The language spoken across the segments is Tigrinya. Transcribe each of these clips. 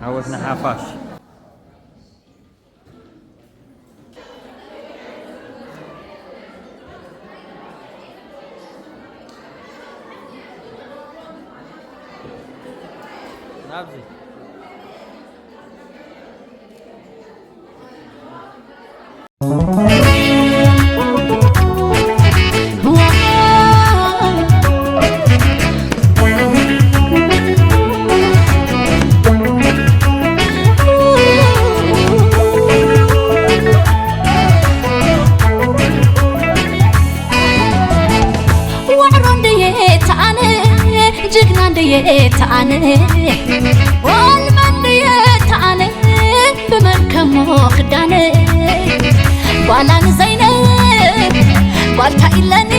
ዓወት ንሓፋሽ። ናብዚ። ዋዕሮ እንድየ ተኣነ፣ ጅግና እንድየ ተኣነ፣ ጓል መን እንድየ ተኣነ፣ ብመን ከሞ ክዳነ፣ ጓላ ንዘይነብ ጓልታ ኢለኒ፣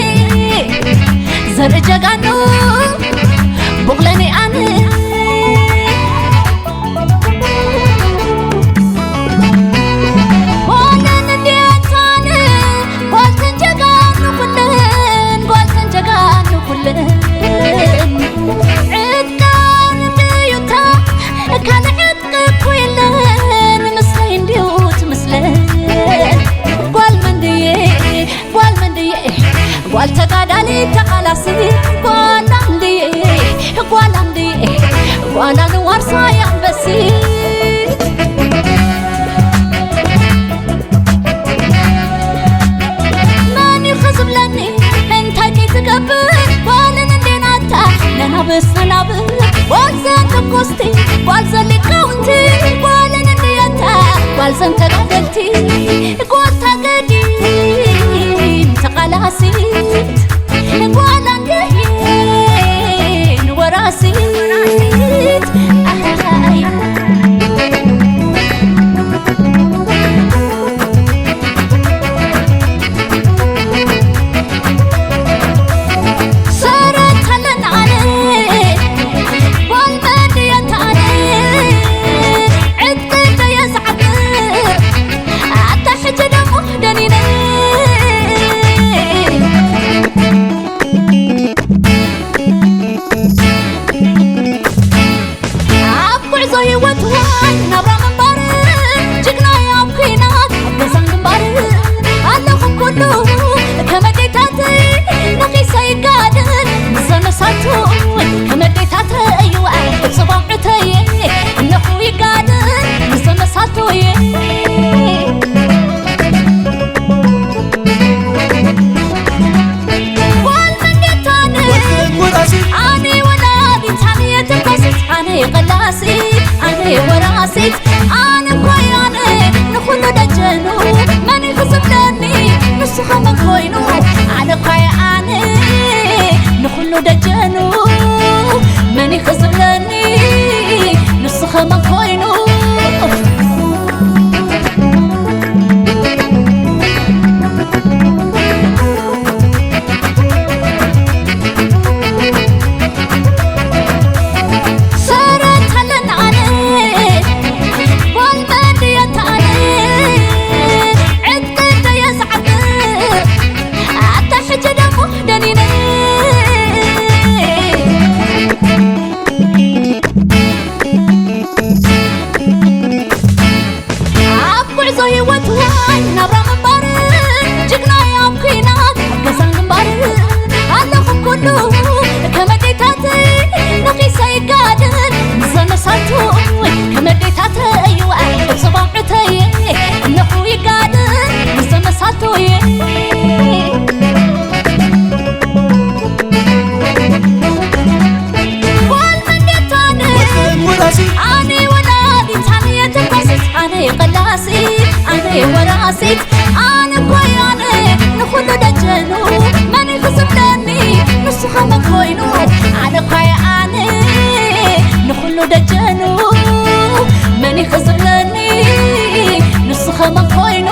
ዘርኢ ጀጋኑ ቡቕለኒ ኣነ። ጓለን እንድየ ተኣነ፣ ጓልተን ጀጋኑ ኩለን፣ ጓልተን ጀጋኑ ኩለን። ዕጥቃን እንድዩታ፣ ካልእ ዕጥቂ እኮ የለን፣ ምስለይ እንድዩ ትምስለን። ጓል መንድየ፣ ጓል መንድየ፣ ጓል ተጋዳሊት ተቓላሲት፣ ጓል ኣንድየ፣ ጓል ኣንድየ፣ ጓል ኣንዋርሳይ ኣንበሲት። መን እዩ ዝብለኒ እንታይ ከይትገብር፣ ጓልን እንዴናታ፣ ነናብስ ነናብ፣ ጓል ዘን ትኩስቲ፣ ጓል ዘን ሊቃውንቲ፣ ጓልን እንድየታ፣ ጓል ዘን ተጋደልቲ፣ ጓል ታገዲም ተቓላሲት፣ ጓል ኣንድየን ወራሲት። ኣሃሃይ። ሰረት ኣለና ኣነ፣ ጓል መንድየ ተኣነ፣ ዕጥቂ እንደየ ዝዓብር፣ ኣታ ሕጂ ደሞ ደኒነ። ኣብ ጉዕዞ ህይወት ዋይ ናብራ ምንባር፣ ጅግናይ ኣብ ኲናት ኣብ ገዛን ግንባር፣ ኣለኹም ኩሉ ከም ኣዴታተይ ነኺሰ ይጋደል ምስ ዘመሳቱ፣ ከም ኣዴታተይ ዋይ ጽባም ዕተይ እነኹ ይጋደል ምስ ዘመሳቱ። ጓል መንደታነ ኣነ ወላዲት ኣነ ተኳሲት ኣነ ቀላሲት ኣነ ወራሲት ኣነ ኳይ ኣነ ንኹሉ ደጀኑ መን እዩ ዝብለኒ ንሱ ኸመን ኮይኑ ኣነ ኳይ ኣነ ንኹሉ ደጀኑ መን እዩ ዝብለኒ ንሱ ኸመን ኮይኑ ኣብ ጉዕዞ ህይወት ዋይ ናብራ ምንባር ጅግናይ ኣብ ኲናት ኣብ ገዛን ግንባር ኣለኹም ኩሉ ከም ኣዴታተይ ነኺሰ ይጋደል ምስ ዘመሳቱ ከም ኣዴታተይ ዋይ ጽባም ዕተይ እነኹ ይጋደል ምስ ዘመሳቱ ጓል መንደታነ ኣነ ወላዲት ኣነ ተኳሲት ኣነ ቀላሲት ኣነ ወራሲት ኣነ ኳይ ኣነ ንኹሉ ደጀኑ መን እዩ ዝብለኒ ንሱ ኸመን ኮይኑ ኣነ ኳይ ኣነ ንኹሉ ደጀኑ መን እዩ ዝብለኒ ንሱ ኸመን ኮይኑ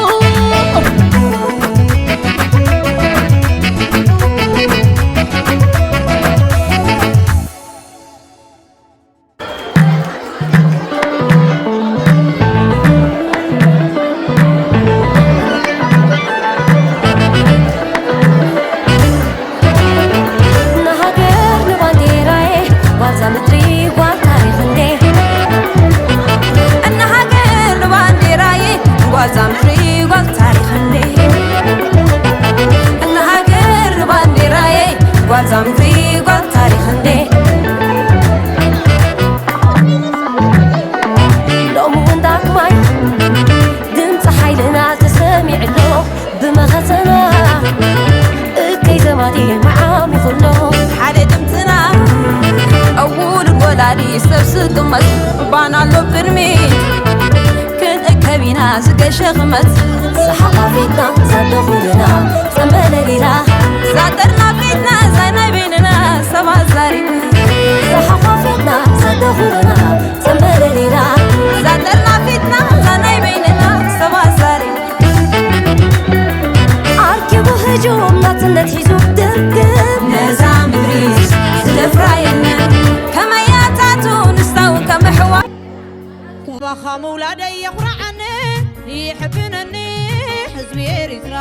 ኣዲ ሰብ ዝጥመት ባና ኣሎ ቅድሚ ክንእከብ ኢና ዝገሸ ክመት ዝሓቋፊትና ዘደኹልና ጸንበለሊና ዛጠርና ፊትና ዛናይ በይንና ሰባት ዛሪብና ዝሓቋፊትና ዘደኹልና ጸንበለሊና ዛጠርና ፊትና ዛናይ በይንና ሰባት ዛሪብና ኣርኪቡ ህጁም ናጽነት ሒዙ ድርግም ነዛ ምድሪ ዝደፍራ የለን ከመያታቱ ንስታው ከመሕዋ ኩባኻ ምውላደይ የኹርዓኒ ይሕብነኒ ህዝቢ ኤሪትራ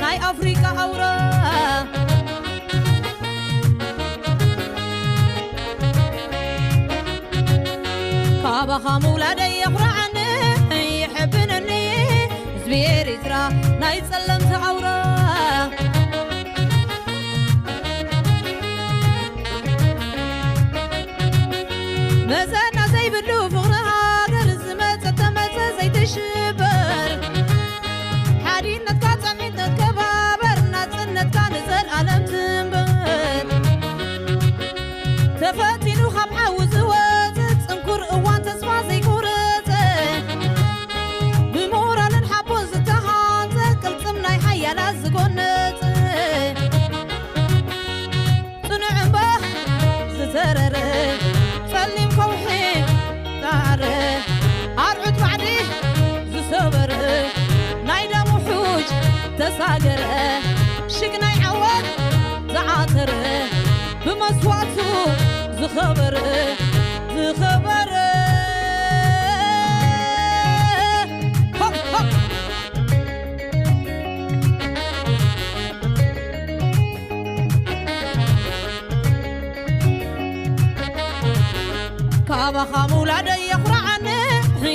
ናይ ኣፍሪቃ ኣውራ ካባኻ ምውላደይ የኹርዓኒ ይሕብነኒ ህዝቢ ኤሪትራ ናይ ጸለምቲ ኣውራ መዘና ዘይብሉ ፍቕሪ ሃገር ዝመጸ ተመጸ ዘይትሽበር ሓድነትካ ጸኒዕነት ከባበር ናጽነትካ ንዘልኣለም ትንበር ተፈቲኑ ካብ ሓዊ ዝወጸ ጽንኩር እዋን ተስፋ ዘይቆረጸ ብሞራልን ሓቦን ዝተሃንጸ ቅልጽም ናይ ሓያላት ዝጎነጸ ጽኑዕ እምባ ዝተረረ ጸሊም ከውሒ ጣረ ኣርዑት ባዕዲ ዝሰበረ ናይ ደሙ ሑጅ ተሳገረ ሽግ ናይ ዓወት ዝዓተረ ብመስዋእቱ ዝኸበረ ዝኸበረ ሆፕ ሆፕ ካባኻ ምውላደይ የኹርዓኒ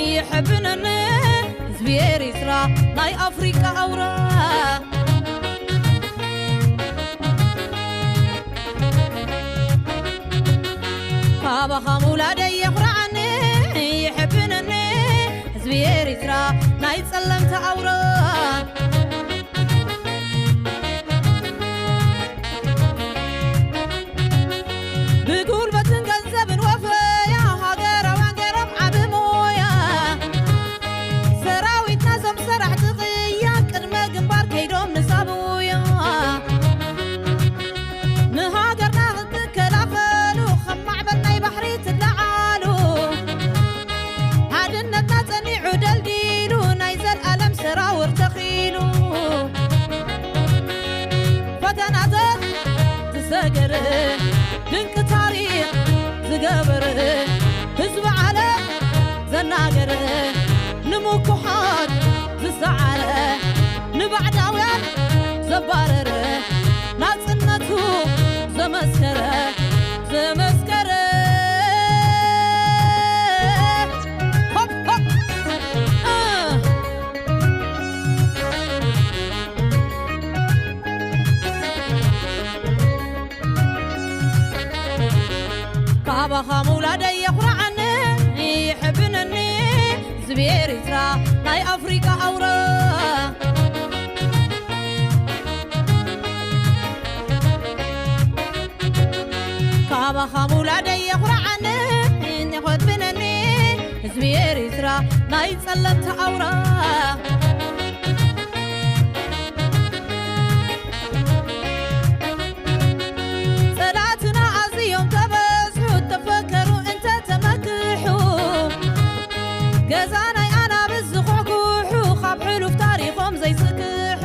ይሕብነኒ ህዝቢ ኤሪትራ ናይ ኣፍሪቃ ኣውራ ካባኻ ምውላደይ የኹርዓኒ ይሕብነኒ ህዝቢ ኤሪትራ ናይ ጸለምቲ ኣውራ ብጉልበትን ገንዘብን ወፈያ ሃገራውያን ገይሮም ዓቢ ሞያ ሰራዊትና ዞም ሰራሕቲ ቅያ ቅድመ ግንባር ከይዶም ንሳቡያ ንሃገርና ክትከላኸሉ ከም ማዕበል ናይ ባሕሪ ትለዓሉ ሓድነትና ጸኒዑ ደልዲሉ ናይ ዘልኣለም ሰራውር ተኺሉ ፈተናታት ዝሰገረ ድንቂ ታሪኽ ዝገበረ ህዝቢ ዓለም ዘናገረ ንምኩሓት ዝሰዓረ ንባዕዳውያን ዘባረረ ናጽነቱ ዘመስከረ ዘመስከረ ሆፕ ሆፕ እ ካባኻ ምውላደይ የኹርዓኒ ይሕብነኒ ህዝቢ ኤሪትራ ናይ ኣፍሪቃ ኣውራ ካባኻ ምውላደይ የኹርዓኒ የኾብነኒ ህዝቢ ኤሪትራ ናይ ጸለምቲ ኣውራ ጸላእትና ኣዝዮም ተበዝሑ ተፈከሩ እንተ ተመክሑ ገዛ ናይ ኣናብስ ዝኹሕኩሑ ካብ ሕሉፍ ታሪኾም ዘይስክሑ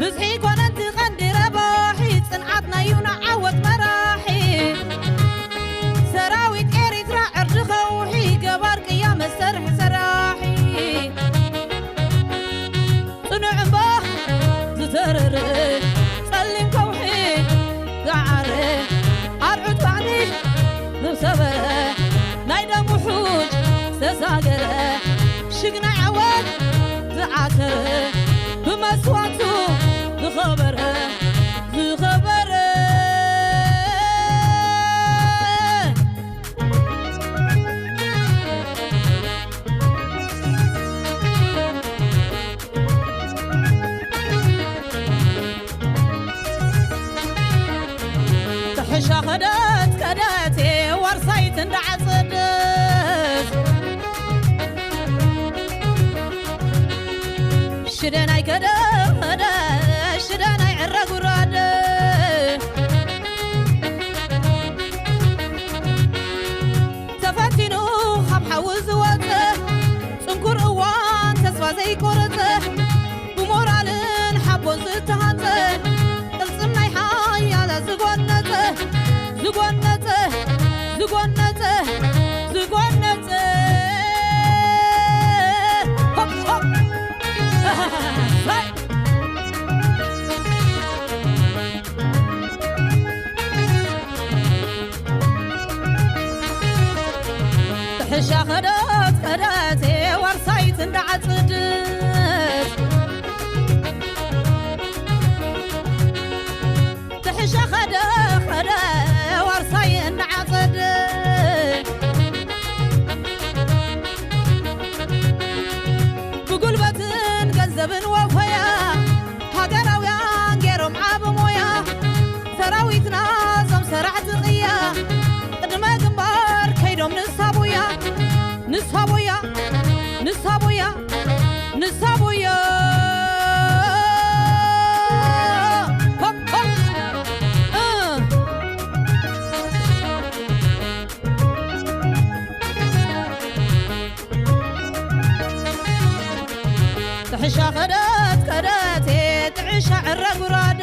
ብዝሒ ኮነ እቲ ቀንዲ ረባሒ ጽንዓትና እዩ ንዓወት መራሒ ሰራዊት ኤሪትራ ዕርዲ ኸውሒ ገባር ቅያ መሰርሒ ሰራሒ ጽኑዕ እምባ ዝተረረ ጸሊም ከውሒ ዝዓረ ኣርዑት ባዕዲ ዝሰበረ ናይ ደም ውሑጅ ዝተሳገረ ሽግ ናይ ዓወት ዝዓተረ ብመስዋእቱ ዝኸበረ ዝኸበረ ትሕሻ ኸደት ከደ እንዳዓጸደት ሽደናይ ከደ ኸደ ሽደናይ ዕረ ጉራደ ተፈቲኑ ካብ ሓዊ ዝወጸ ጽንኩር እዋን ተስፋ ዘይቆረጸ ብሞራልን ሓቦን ዝተሃንጸ ቅልጽም ናይ ሓያላት ዝጎነጸ ዝጎነጸ ዝጎነጸ ዝጎነጸ ሆፕ ሆፕ ጥሕሻ ኸደት ኸደት ዋርሳይት እንዳዓጽድት ጥሕሻ ኸደ ኸደ ዋርሳይ እንዳዓጸደ ብጉልበትን ገንዘብን ወፈያ ሃገራውያን ገይሮም ዓቢ ሞያ ሰራዊትና ዞም ሰራሕቲ ቅያ ቅድመ ግንባር ከይዶም ንሳቡያ ንሳቡያ ንሳቡያ ንሳቡያ ሆፕ ሆፕ እ ጥሕሻ ኸደት ኸደት ጥዕሻ ዕረ ጉራደ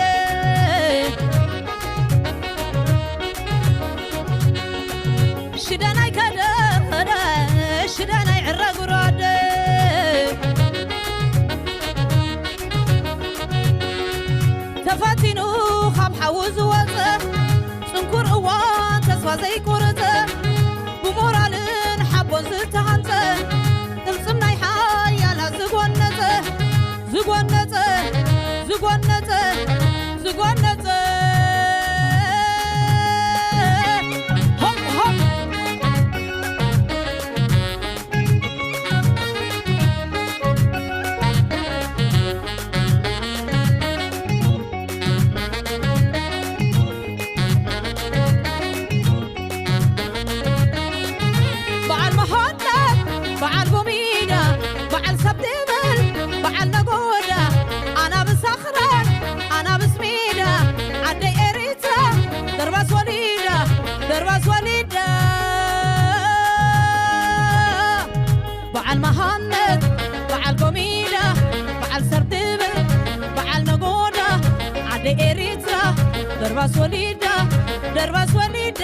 ሽደናይ ከደ ኸደ ሽደናይ ዕረ ጉራደ ተፈቲኑ ካብ ሓዊ ዝወፀ ጽንኩር እዋን ተስፋ ዘይቆረጸ ብሞራልን ሓቦን ዝተሃንጸ ቅልጽም ናይ ሓያላት ዝጎነጸ ዝጎነጸ ዝጎነጸ ዝጎነጸ ሆፕ ሆፕ በዓል መሃንዳት በዓል ጎሚዳ በዓል ሰብ ድብል በዓል ነጎዳ ኣናብስ ኣኽራን ኣናብስ ሜዳ ዓደይ ኤሪትራ ደርባስ ወሊዳ ደርባስ ወሊዳ በዓል መሃመድ በዓል ጎሚዳ በዓል ሰብ ድብል በዓል ነጎዳ ዓደይ ኤሪትራ ደርባስ ወሊዳ ደርባስ ወሊዳ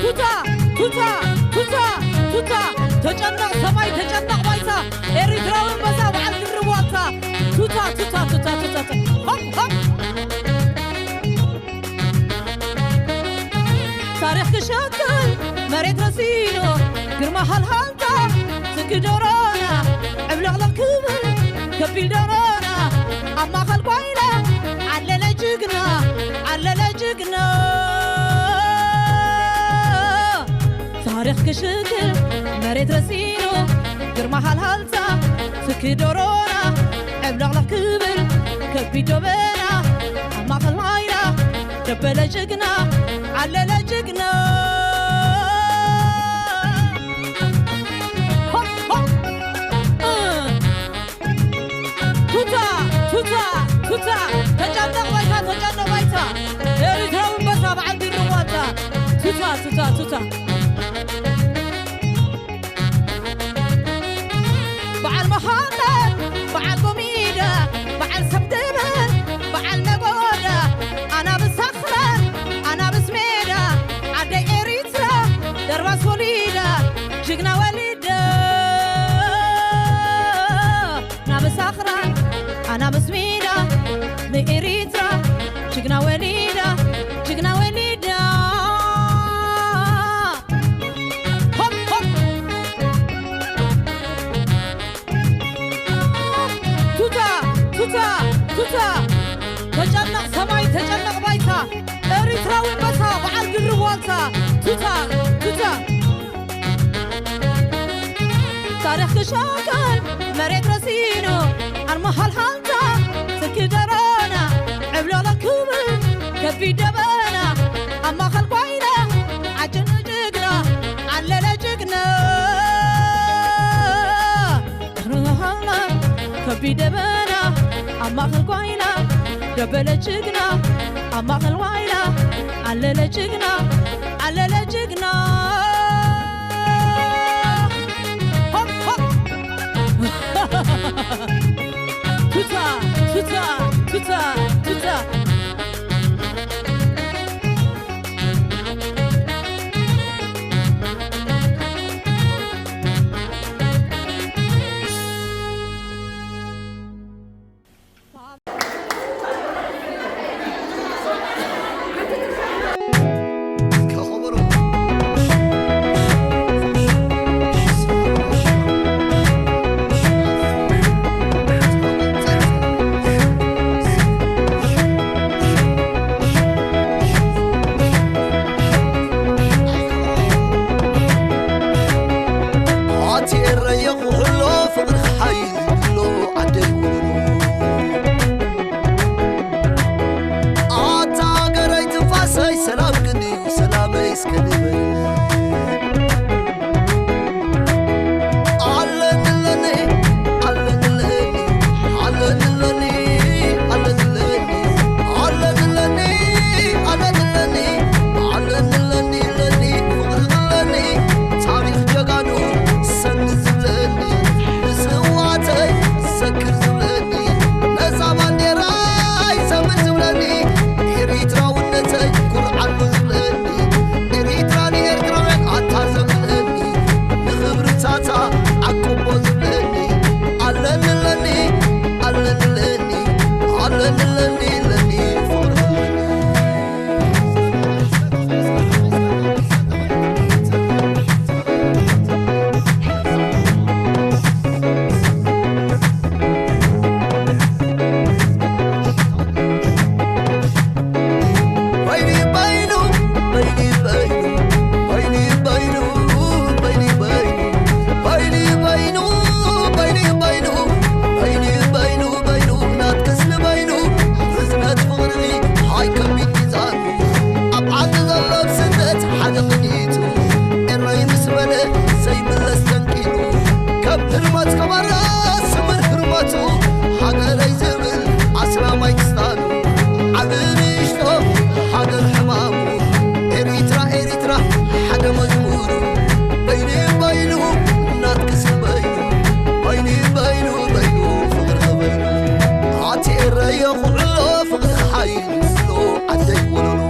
ቱታ ቱታ ቱታ ቱታ ተጨነቕ ሰማይ ተጨነቕ ባይታ ኤሪትራዊ ኣንበሳ በዓል ድርብ ዋልታ ቱታ ቱታ ቱታ ቱታ ሆፕ ሆፕ ታሪኽ ክሸክል መሬት ረሲኖ ግርማ ሃልሃልታ ትኪ ዶሮና ዕብለቕለቕ ክብል ከቢል ዶሮና ኣብ ማእኸል ጓይላ ዓለለ ጅግና ዓለለ ጅግና ታሪኽ ክሽክል መሬት ረሲኖ ግርማ ሃልሃልታ ትኪ ዶሮና ዕብለቕለቕ ክብል ከቢድ ዶበና ኣብ ማእኸል ጓይላ ደበለ ጅግና ዓለለ ጅግና ሆፕ ሆፕ እ ቱታ ቱታ ቱታ ተጨነቕ ባይታ ተጨነቕ ባይታ ኤሪትራዊ ኣንበሳ በዓል ድርዋታ ቱታ ቱታ ቱታ በዓል መሃመድ በዓል ጎሚዳ በዓል ሰብ ድብል በዓል ነጎዳ ኣናብስ ኣኽራን ኣናብስ ሜዳ ዓደይ ኤሪትራ ደርባስ ወሊዳ ጅግና ወሊዳ ናብስ ኣኽራን ኣናብስ ሜዳ ንኤሪትራ ጅግና ወሊዳ ጅግና ወሊዳ ሆፕ ሆፕ ቱታ ቱታ ቱታ ተጨነቕ ሰማይ ተጨነቕ ባይታ ኤሪትራዊ ኣንበሳ በዓል ድርብ ዋልታ ቱታ ቱታ ታሪኽ ክሻቀል መሬት ረሲኑ ኣርማ ሃልሃልታ ትኪ ደሮና ዕብለቕለቕ ፊት ደበና ኣብ ማእከል ጓይላ ዓጀነ ጅግና ዓለለ ጅግና። ከቢድ ደበና ኣብ ማእከል ጓይላ ደበለ ጅግና ኣብ ማእከል ጓይላ ዓለለ ጅግና ዓለለ ጅግና። ሆፕ ሆፕ። ቱታ ቱታ ቱታ ቱታ። ኣቲ ኤረየ ኩሕሎ ፍቕርኺ ሓይል ይብሎ ዓደይ ወለሎ። ኣታ ሃገረይ ትንፋሰይ ሰላም ክንዩ ሰላመይ እስከ ንበል። ኣለንለኒ፣ ኣለንለኒ፣ ኣለንለኒ፣ ኣለንለኒ፣ ፍቕሪ ኣለኒ፣ ታሪኽ ጀጋኑ ሰኒ ዝብለኒ፣ ንስዋተይ ዘክር ዝብለኒ፣ ነዛ ባንዴራይ ዘምር ዝብለኒ፣ ኤሪትራውነተይ ኩርዓሉ ዝብለኒ፣ ኤሪትራ ንኤርትራውያን ኣታ ዘብለኒ፣ ንኽብርታታ ዓቅቦ ዝብለኒ፣ ኣለንለኒ፣ ኣለንለኒ፣ ኣለንለኒ፣ ለኒ ፍቕሪ ኣብ ዓዲ ዘሎ ስደት ሓደ ቅኒቱ፣ ኤረይ ምስ በለ ዘይምለስ ተንኪሉ፣ ከም ህርመት ከማራ ስምር ህርመቱ፣ ሃገረይ ዝብል ኣስላማይ ክስታኑ፣ ዓቢ ንእሽቶ ሃገር ሕማሙ፣ ኤሪትራ ኤሪትራ ሓደ መዝሙሩ፣ በይኑ በይኑ ናትኪ ስም በይኑ፣ በይኑ በይኑ በይኑ ፍቕሪ በይኑ፣ ኣቲ ኤረየ ኩዕሎ ፍቕሪ ሓይል። ዓደይ ወለሎ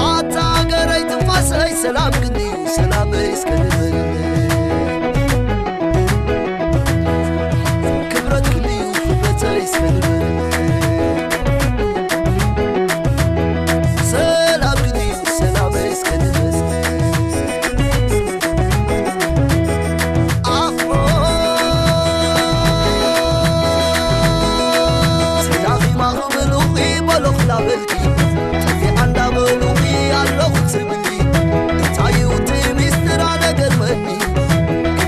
ኣታ ሃገረይ ትንፋሰይ ሰላም ክንዩ ሰላመይ እስከ ንበል ክብረት ክንዩ ክብረተይ እስከ ንበል ሰላም ክንዩ ሰላመይ እስከ ንበል ተዳኺማ ክብሉኺ በሎኽ ላበልኪ ጠፊኣ እንዳበሉኺ ኣለኹ ትብሊ እንታይ እዩ እቲ ሚስጥር ኣነ ገርመኒ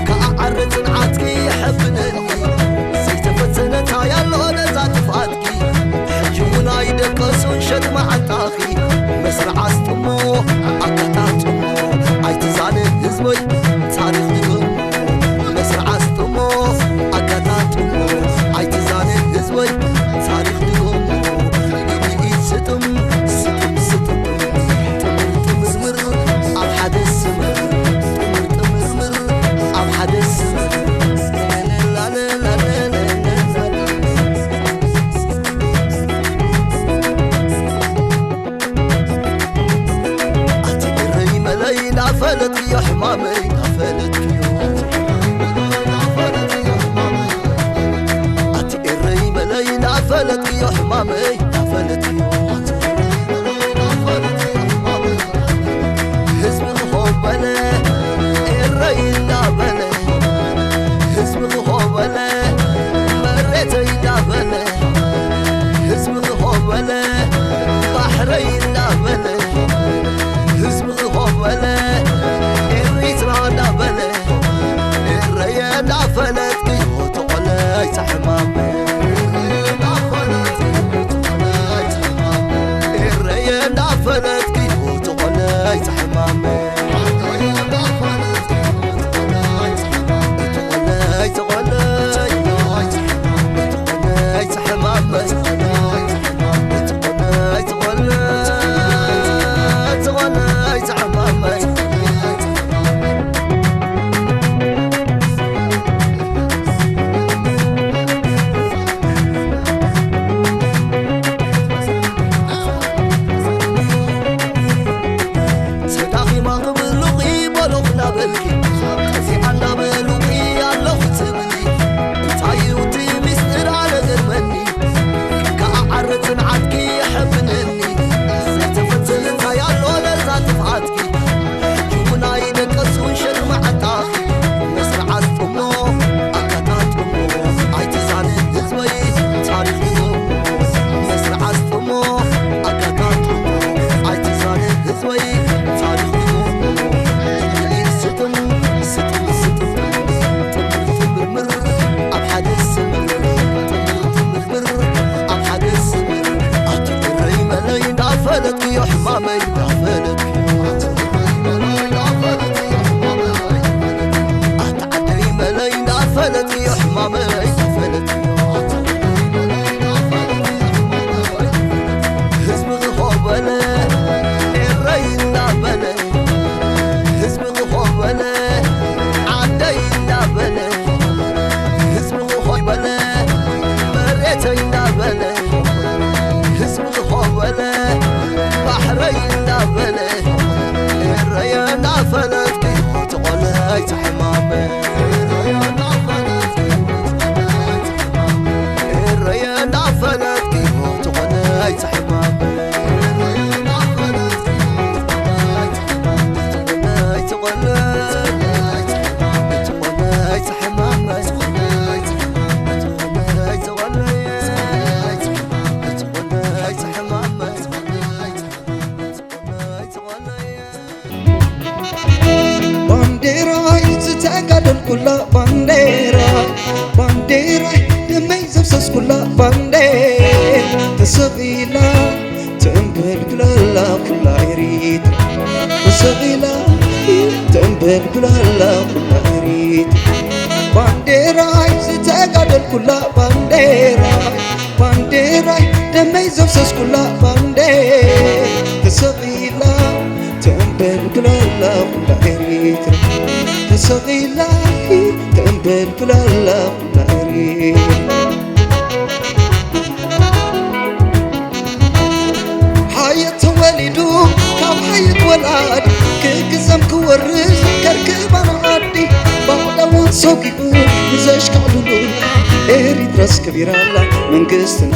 ከኣ ዓረ ጽንዓትኪ የሐብነኒ ዘይተፈተነ እንታይ ኣሎ ነዛ ጥፍኣትኪ ሕጂ እውን ኣይደቀሱን ሸጥ መዓልታኺ መስርዓ ኣስጥሞ ኣጋጣጥሞ ኣይትዛነ ህዝበይ ታሪኽ ድገሞ መስርዓ ኣስጥሞ ኣጋጣጥሞ ኣይትዛነ ህዝበይ ታሪኽ ድገሞ ኢድ ስጥም ስጥም ስጥም ጥምር ጥምዝምር ኣብ ሓደ ስምር ጥምር ጥምዝምር ኣብ ሓደ ስምር ኣቲ ኤረይ መለይ ናፈለጥክዮ ሕማመይ ናፈለጥክዮ ኣቲ ኤረይ መለይ ናፈለጥክዮ ሕማመይ ናፈለጥክዮ ህዝቢ ክኾበለ ኤረይ እናበለ ህዝቢ ክኾበለ መሬተይ እናበለ ህዝቢ ክኾበለ ባሕረይ እናበለ ህዝቢ ክኾበለ ኤሪትራ እናበለ ኤረየ እናፈለጥክዮ ተቖለይ ተሕማመ ሕማመይ እንዳፈለጥክዮ ኣታ ዓደይ መለይ እንዳፈለጥክዮ ሕማመይ እንዳፈለጥክዮ ህዝቢ ዝኸበለ ኤረይ እንዳበለ ህዝቢ ዝኸበለ ዓደይ እንዳበለ ህዝቢ ዝኸበለ መሬተይ እንዳበለ ህዝቢ ዝኸበለ ባሕረይ እንዳበለ ኤረየ እንዳፈለጥኪ ትቖለይ ትሕማመ ኤረየ እንዳፈለጥኪ ትቖለይ ትሕማመ ባንዴራይ ዝተጋደልኩላ ባንዴራ ባንዴራይ ደመይ ዘፍሰስኩላ ባንዴራ ተሰቒላ ተንበልብላላ ኩላ ኤሪትራ ተሰቒላ ተንበልብላላ ኩላ ኤሪትራ ባንዴራይ ዝተጋደልኩላ ባንዴራ ባንዴራይ ደመይ ዘፍሰስኩላ ባንዴራ ተሰቒላ ተንበልብላላ ኩላ ኤሪትራ ተሰቒላ ተንበልብላላ ኩላ ኤሪትራ ሓየት ተወሊዱ ካብ ሓየት ወላድ ክግዘም ክወርስ ከርክባ ንዓዲ ባዕላውን ሰጒጉ ንዘሽካዕሉሉ ኤሪትራስ ከቢራላ መንግስትና